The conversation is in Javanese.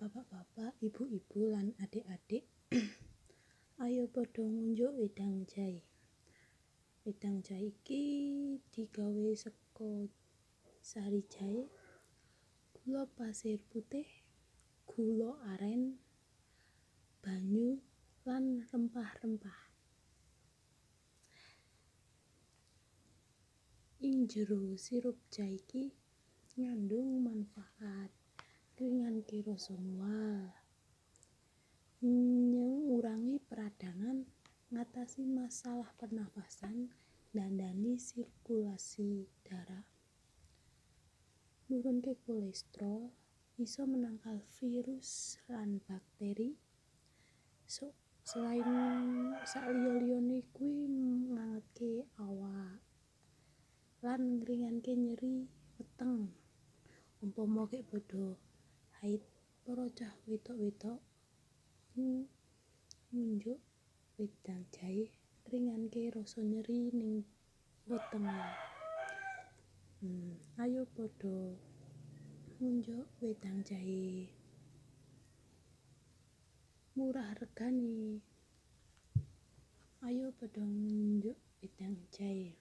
Bapak-bapak, ibu-ibu lan adik-adik. Ayo padha ngunjuk wedang jahe. Wedang jahe iki digawe saka sari jahe, gula pasir putih, gula aren, banyu lan rempah-rempah. Ing jero sirup jahe iki ngandung manfaat ngringanke rasa mual, ngurangi peradangan, ngatasi masalah pernafasan, dandani sirkulasi darah, nurunke kolesterol, iso menangkal virus lan bakteri. So, selain sak liya-liyane kuwi ngangetke awak lan ngringanke nyeri weteng. Umpama kek padha haid, para cah wedok-wedok ngunjuk wedang jahe ngringanke rasa nyeri ning wetenge. Ayo padha ngunjuk wedang jahe. Murah regane. Ayo padha ngunjuk wedang jahe.